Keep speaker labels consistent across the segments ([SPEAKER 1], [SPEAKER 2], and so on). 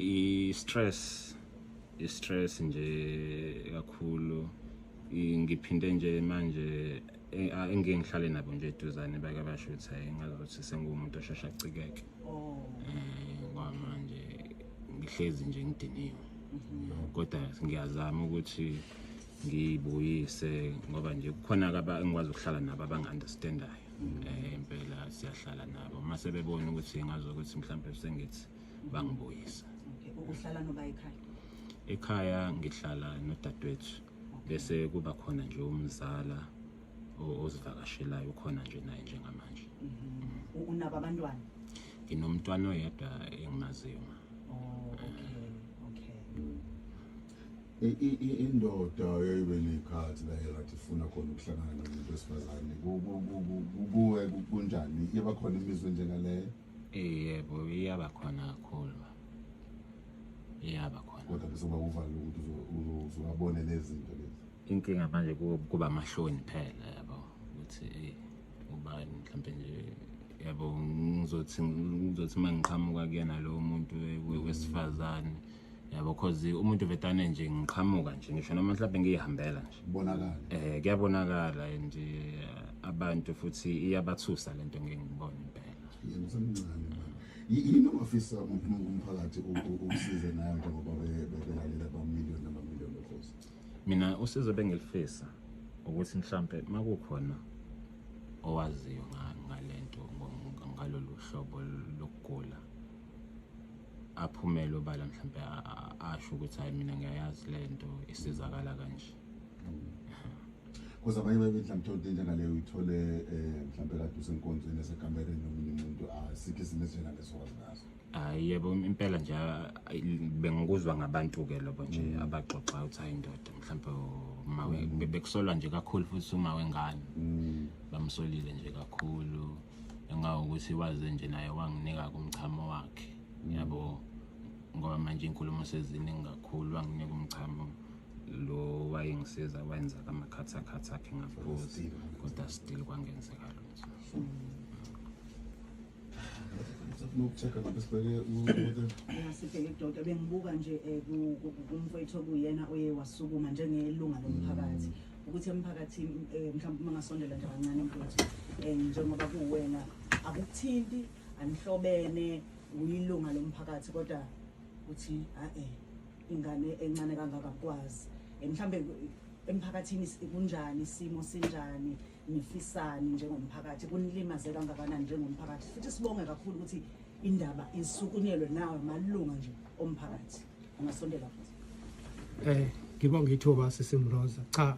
[SPEAKER 1] I-stress, i-stress nje kakhulu. Ngiphinde nje manje engike ngihlale nabo nje eduzane bake basho ukuthi hayi, ngazuthi senguwumuntu osheshe acikeke. Ngoba manje ngihlezi nje ngidiniwe, kodwa ngiyazama ukuthi ngiyibuyise ngoba nje kukhona engikwazi ukuhlala nabo abangi-understandayo. Impela siyahlala nabo, uma sebebona ukuthi ngazokuthi mhlawumbe sengithi bangibuyisa.
[SPEAKER 2] Okay, uhlala noba ekhaya?
[SPEAKER 1] Ekhaya ngihlala nodadewethu, bese kuba khona nje umzala ozivakashelayo, ukhona nje naye njengamanje.
[SPEAKER 2] Unabo abantwana?
[SPEAKER 1] Nginomntwana oyedwa engimaziyo ma.
[SPEAKER 2] Oh, okay.
[SPEAKER 3] Indoda yayibe ney'khathi la erathi ifuna khona ukuhlangana nomuntu wesifazane. Kuwe kunjani? Iba khona imizwa enjengaleyo?
[SPEAKER 1] Yebo, iyaba khona kakhulu, iyaba khona.
[SPEAKER 3] Kodwa bese kuba uvalo ukuthi uzowabone lezi zinto lezi.
[SPEAKER 1] Inkinga manje kuba amahloni phela, yabo, ukuthi ubani mhlawumbe nje, yabo, ngizothi uma ngiqhamuka kuyena lowo muntu wesifazane, yabo, cause umuntu vedane nje ngiqhamuka nje, ngisho noma mhlawumbe ngiyihambela nje,
[SPEAKER 3] kubonakala.
[SPEAKER 1] Kuyabonakala nje abantu, futhi iyabathusa lento ngeke ngibone impela.
[SPEAKER 3] Yena usemncane manje. Yini ongafisa umphakathi ukusize nayo njengoba belalela abamiliyoni namamiliyoni okhozi?
[SPEAKER 1] Mina usizo bengilifisa ukuthi mhlambe makukhona owaziyo ngalento, ngalolu hlobo lokugula, aphumele obala, mhlambe asho ukuthi hayi, mina ngiyayazi lento, isizakala kanje.
[SPEAKER 3] Because abanye babe mhlawumbe uthole into njengaleyo, uyithole mhlawumbe kade usenkonzweni esekamereni nomunye umuntu, asikho isimo esinjengaleso wazi ngaso.
[SPEAKER 1] Hayi, yebo, impela nje bengikuzwa ngabantu-ke lobo nje abaxoxa ukuthi hayi, indoda mhlawumbe bekusolwa nje kakhulu futhi uma wengane, bamsolile nje kakhulu, engawukuthi waze nje naye wanginika kumchamo wakhe, yabo, ngoba manje inkulumo seziningi kakhulu. Wanginika umchamo lo, wayengisiza wenza amakhathakhatha akhe, ngaphuza, kodwa still kwangenzeka lutho.
[SPEAKER 3] Sifuna uku-check-a lapha, sibheke udokotela.
[SPEAKER 2] Ya, sibheke kudokotela. Bengibuka nje kumfowethu okuyena oye wasukuma njengelunga lomphakathi ukuthi emphakathini, mhlawumbe uma ngasondela nje kancane mfowethu, njengoba kuwena akukuthinti, anihlobene, uyilunga lomphakathi, kodwa uthi a-e ingane encane kangaka akukwazi. Mhlawumbe emphakathini kunjani, isimo sinjani, nifisani njengomphakathi, kunilimaze kangakanani njengomphakathi? Futhi sibonge kakhulu ukuthi indaba isukunyelwe nawe malunga nje omphakathi. Ungasondela futhi.
[SPEAKER 4] Ngibonga ithuba, Sisimroza. Cha,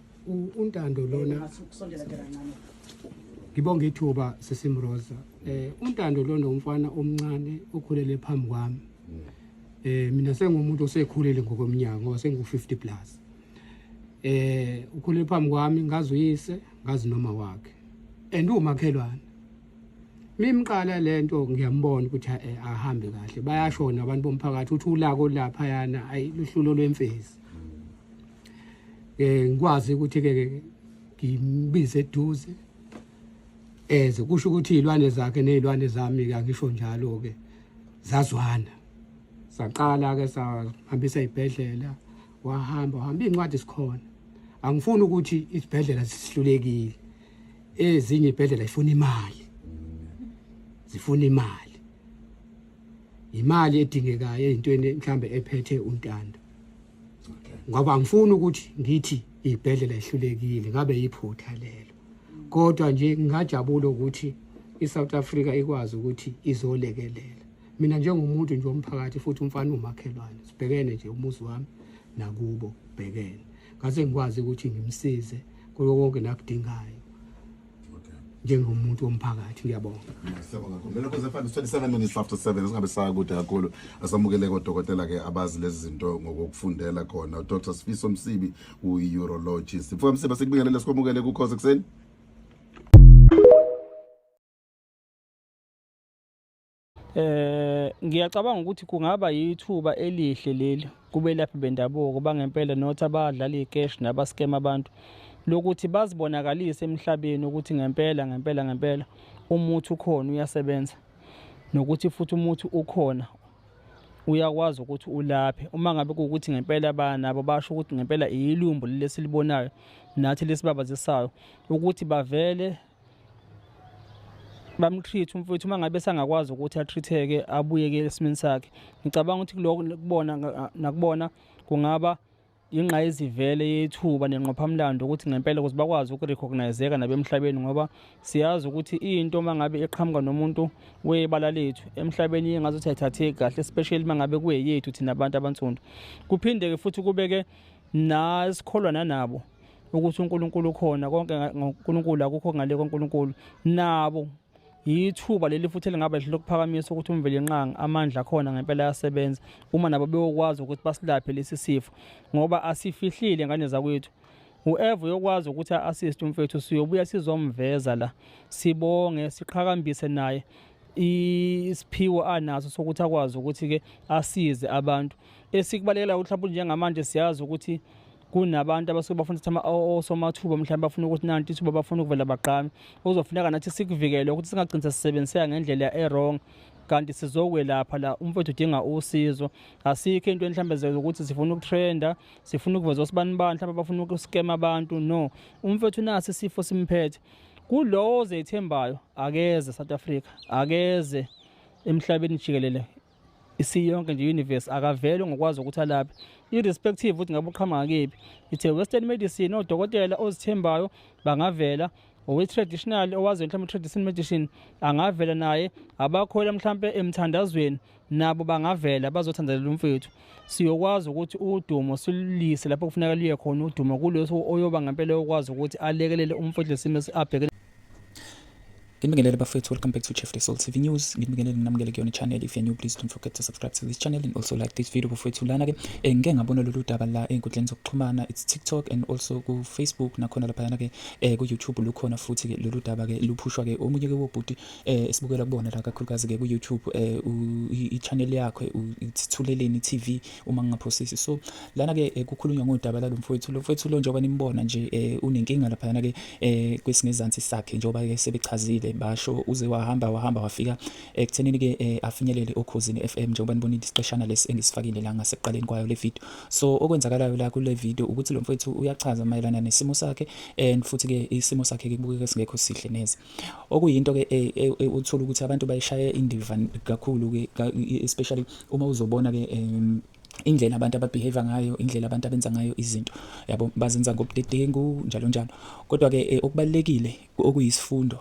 [SPEAKER 4] uNtando lona
[SPEAKER 2] Ungathi ukusondela nje kancane.
[SPEAKER 4] Ngibonga ithuba, Sisimroza. UNtando lona umfana omncane okhulele phambi kwami. Mina sengumuntu osekhulile ngokweminyaka ngoba sengu 50 plus. Ukhulele phambi kwami, ngazi uyise, ngazi noma wakhe. And umakhelwane. Mimqala lento ngiyambona ukuthi ahambe kahle. Bayashona abantu bomphakathi uthi ulako lapha yana ayi luhlulo lwemfezi. Ngikwazi ukuthi ke ngimbize eduze eze, kusho ukuthi izilwane zakhe nezilwane zami ke, angisho njalo ke, zazwana. Saqala ke sahambisa ibhedlela, wahamba wahamba, incwadi sikhona. Angifuni ukuthi isibhedlela sisihlulekile, ezinye ibhedlela ifuna imali, zifuna imali, imali edingekayo ezintweni mhlambe ephethe uNtando, ngoba angifuni ukuthi ngithi ibhedlela ihlulekile, ngabe yiphutha lelo. Kodwa nje ngingajabula ukuthi iSouth Africa ikwazi ukuthi izolekelela mina njengomuntu nje womphakathi, futhi umfana umakhelwane, sibhekene nje umuzi wami nakubo bhekene, ngase ngikwazi ukuthi ngimsize kulo konke nakudingayo njengomuntu womphakathi. Ngiyabonga.
[SPEAKER 3] Siyabonga kakhulu. Mina kuze mfana 27 minutes after 7, singabe sakude kakhulu. Asamukele kodokotela ke abazi lezi zinto ngokufundela khona. Dr Sifiso Msibi uyi-urologist. Mfoka Msibi, sikubingelele, sikwamukele kuKhozi Ekuseni.
[SPEAKER 5] Ngiyacabanga ukuthi kungaba yithuba elihle leli kubelaphi bendabuko bangempela, not abadlala ikeshi nabaskema abantu, lokuthi bazibonakalise emhlabeni ukuthi ngempela ngempela ngempela umuthi ukhona, uyasebenza, nokuthi futhi umuthi ukhona. Uyakwazi ukuthi ulaphe uma ngabe kuwukuthi ngempela banabo basho ukuthi ngempela ilumbo leli esilibonayo nathi lesibabazisayo ukuthi bavele bamtreat umfowethu uma ngabe sangakwazi ukuthi atreat-eke abuyeke esimeni sakhe. Ngicabanga ukuthi kuloko kubona nakubona kungaba ingqayizivele yethuba nenqophamlando ukuthi ngempela ukuze bakwazi ukurecogniseka nabemhlabeni, ngoba siyazi ukuthi into uma ngabe iqhamuka nomuntu webala lethu emhlabeni ingazuthi ayithatheki kahle, especially uma ngabe kuyeyethu thina abantu abansundu. Kuphinde-ke futhi kubeke nasikholwa nanabo ukuthi uNkulunkulu ukhona konke ngoNkulunkulu, akukho ngale kwaNkulunkulu. Nabo yithuba leli futhi elingaba lihle lokuphakamisa ukuthi uMvelinqangi amandla akhona ngempela ayasebenza, uma nabo beyokwazi ukuthi basilaphe lesi sifo, ngoba asifihlile ngane zakwethu. Whoever uyokwazi ukuthi a-assist umfethu, siyobuya sizomveza la, sibonge, siqhakambise naye isiphiwo anaso sokuthi akwazi ukuthi-ke asize abantu. Esikubalekela ukuthi mhlawumbe njengamanje siyazi ukuthi kunabantu abasuke bafuna ukuthi osomathuba mhlawumbe bafuna ukuthi nanti ithuba, bafuna ukuvela bagqame. Kuzofuneka nathi sikuvikele ukuthi singagcini sesisebenziseka ngendlela e-wrong, kanti sizokwelapha la. Umfowethu udinga usizo. Asikho into mhlawumbe zokuthi sifuna ukutrenda, sifuna ukuveza osibani bani mhlawumbe bafuna ukuskema abantu. No, umfowethu nasi isifo simphethe. Kulowo ozethembayo akeze South Africa, akeze emhlabeni jikelele, isiyonke nje universe, akavele ngokwazi ukuthi alaphe, irrespective ukuthi ngabe uqhamuka kephi. It's a western medicine, odokotela ozithembayo bangavela, owe-traditional owaziyo mhlawumbe traditional medicine angavela naye, abakholwa mhlawumbe emthandazweni nabo bangavela bazothandalela umfethu. Siyokwazi ukuthi udumo silise lapho kufuneka liye khona udumo kuleso oyoba ngempela yokwazi ukuthi alekelele umfethu lesimo abhekene.
[SPEAKER 6] Nginibingelele bafethu, welcome back to Chef Soul TV News. Nginibingelele, nginamukele kuyona channel. If you're new, please don't forget to subscribe to this channel and also like this video bafethu. Lana ke ngike ngabona lolu daba la ey'nkundleni zokuxhumana, it's TikTok and also ku Facebook, nakhona laphayana ke ku YouTube lukhona futhi ke lolu daba ke luphushwa ke omunye ke wobhuti esibukela kubona la kakhulukazi ke ku YouTube, i-channel yakhe Ithuleleni TV uma ngingaphosisi. So lana ke kukhulunywa ngodaba lalo mfowethu. Lo mfowethu lo, njengoba nimbona nje, unenkinga laphayana ke kwesingezansi sakhe, njengoba ke sebechazile basho uze wahamba wahamba wafika ekuthenini ke afinyelele oKhozini FM, njengoba nibonile isiqeshana lesi engisifakile la ngasekuqaleni kwayo le video. So okwenzakalayo la kule video ukuthi lo mfowethu uyachaza mayelana nesimo sakhe, and futhi ke isimo sakhe ke kubukeka singekho sihle neze, okuyinto ke uthola ukuthi abantu bayishaye indiva kakhulu ke, especially uma uzobona ke indlela abantu ababehave ngayo, indlela abantu abenza ngayo izinto yabo, bazenza ngobudedengu njalo njalo. Kodwa ke okubalekile okuyisifundo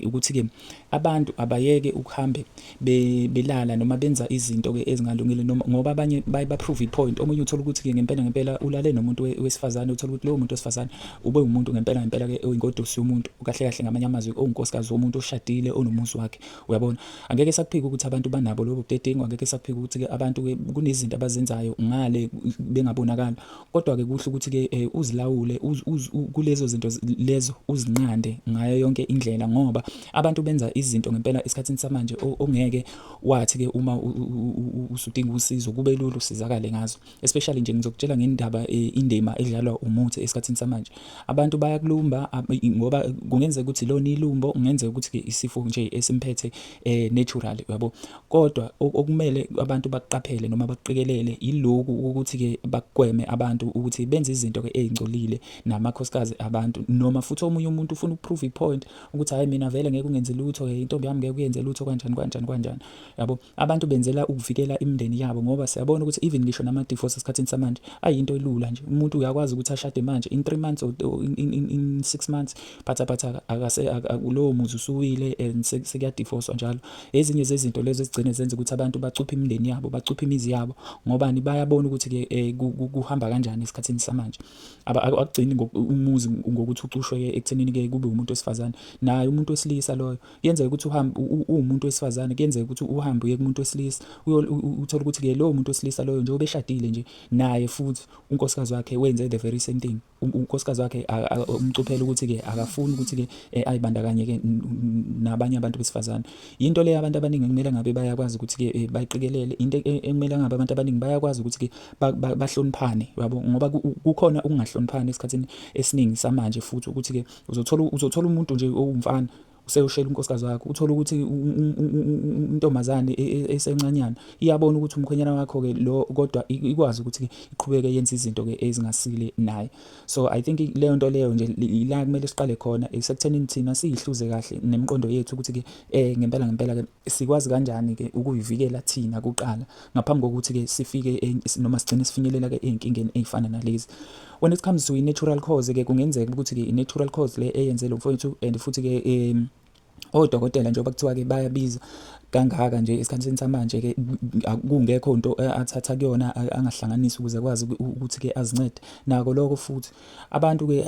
[SPEAKER 6] ukuthi ke abantu abayeke ukuhambe belala noma benza izinto ke ezingalungile, noma ngoba abanye baye ba prove point. Omunye uthola ukuthi ke ngempela ngempela ulale nomuntu wesifazane, uthola ukuthi lowo muntu wesifazane ube umuntu ngempela ngempela ke oyingodusi yomuntu, kahle kahle ngamanye amazwi owunkosikazi womuntu oshadile onomuzi wakhe, uyabona. Angeke sakuphika ukuthi abantu banabo lobo budedengu, angeke sakuphika ukuthi ke abantu ke kunezinto abazenzayo ngale bengabonakala. Kodwa ke kuhle ukuthi ke uzilawule kulezo zinto lezo, uzinqande ngayo yonke indlela, ngoba abantu benza izinto ngempela esikhathini samanje ongeke wathi ke uma usudinga usizo kube lula usizakale ngazo. Especially nje ngizokutshela ngendaba indima edlalwa umuthi esikhathini samanje. Abantu bayakulumba ngoba kungenzeka ukuthi lona ilumbo, kungenzeka ukuthi ke isifo nje esimphethe naturally, uyabo. Kodwa okumele abantu bakuqaphele noma bakuqikelele yiloku ukuthi ke bakugweme abantu ukuthi benze izinto ke ezingcolile namakhosikazi abantu, noma futhi omunye umuntu ufuna ukuprove ipoint ukuthi hayi, mina vele ngeke ungenze lutho, intombi yami ngeke uyenze lutho, kanjani kanjani kanjani, yabo. Abantu benzela ukuvikela imindeni yabo, ngoba siyabona ukuthi even ngisho nama-divorce esikhathini samanje ayinto elula nje. Umuntu uyakwazi ukuthi ashade manje, in 3 months or in 6 months, phatha phatha, akase lowo muzi usuwile and sekuyadivorcwa njalo. Ezinye zezinto lezo ezigcine zenza ukuthi abantu bacuphe imindeni yabo, bacuphe imizi yabo, ngobani? Bayabona ukuthi-ke kuhamba kanjani esikhathini samanje. Akugcini umuzi ngokuthi ucushwe-ke ekuthenini-ke kube umuntu wesifazane, naye umuntu wesilisa loyo kuyenzeka ukuthi uhambe uwumuntu wesifazane, kuyenzeka ukuthi uhambe uye kumuntu wesilisa, uthole ukuthi-ke lowo muntu wesilisa loyo njengoba eshadile nje naye futhi unkosikazi wakhe wenze the very same thing. Unkosikazi wakhe umcuphela ukuthi-ke akafuni ukuthi-ke ayibandakanye-ke nabanye abantu besifazane. Yinto leyo abantu abaningi ekumele ngabe bayakwazi ukuthi-ke bayiqikelele, into ekumele ngabe abantu abaningi bayakwazi ukuthi-ke bahloniphane, yabo, ngoba kukhona ukungahloniphani esikhathini esiningi samanje futhi ukuthi-ke uzothola umuntu nje owumfana. Useyoshela unkosikazi wakho, uthole ukuthi intombazane esencanyana iyabona ukuthi umkhwenyana wakho ke lo, kodwa ikwazi ukuthi iqhubeke yenze izinto ke ezingasile naye. So I think leyo nto leyo nje ila kumele siqale khona, esekuthenini thina siyihluze kahle nemiqondo yethu ukuthi ke ngempela ngempela ke sikwazi kanjani ke ukuyivikela thina kuqala ngaphambi kokuthi ke sifike noma sigcine sifinyelela ke ey'nkingeni ey'fana nalezi. When it comes to i-natural cause ke, kungenzeka ukuthi ke i-natural cause le eyenze lo mfowethu, and futhi ke odokotela njengoba kuthiwa ke bayabiza kangaka nje esikhathini samanje ke, kungekho into athatha kuyona angahlanganisi ukuze akwazi ukuthi ke azincede nako lokho. Futhi abantu ke,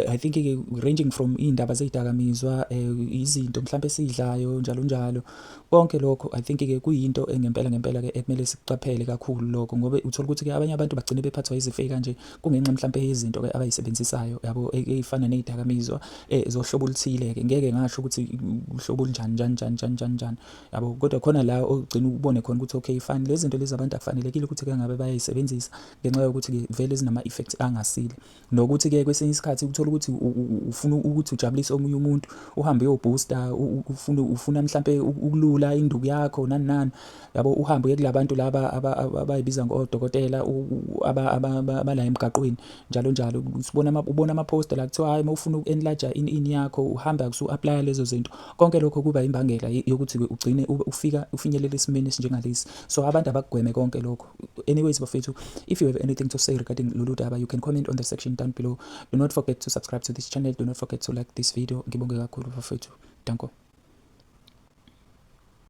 [SPEAKER 6] I think ke ranging from iy'ndaba zey'dakamizwa, izinto mhlawumbe esiyidlayo, njalo njalo, konke lokho, I think ke kuyinto engempela ngempela ke ekumele sikuqaphele kakhulu lokho, ngoba uthola ukuthi ke abanye abantu bagcine bephathwa izifo kanje kungenxa mhlawumbe yezinto ke abayisebenzisayo, yabo, ey'fana ney'dakamizwa zohlobo oluthile ke. Ngeke ngasho ukuthi uhlobo olunjani, njani njani njani njani njani, yabo, kodwa khona la ogcina ubone khona ukuthi okay, fine, lezi zinto lezi abantu akufanelekile ukuthi ke ngabe bayayisebenzisa ngenxa yokuthi-ke vele zinama-effects angasile. Nokuthi-ke kwesinye isikhathi uthola ukuthi ufuna ukuthi ujabulise omunye umuntu, uhambe uyobooster, ufuna mhlampe ukulula induku yakho, nani nani, yabo, uhambe uye kulabantu laba abayibiza ngodokotela abala emgaqweni, njalo njalo. Sibona, ubona ama-poster la kuthiwa hayi, uma ufuna uku-enlarge ini yakho, uhamba usu-apply lezo zinto. Konke lokho kuba imbangela yokuthi ugcine ufika ufinyelele esimeni esinjengalesi. So abantu abakugweme konke lokho. Anyways bafethu, if you have anything to say regarding lolu daba, you can comment on the section down below. Do not forget to subscribe to this channel. Do not forget to like this video. Ngibonge kakhulu bafethu, danko.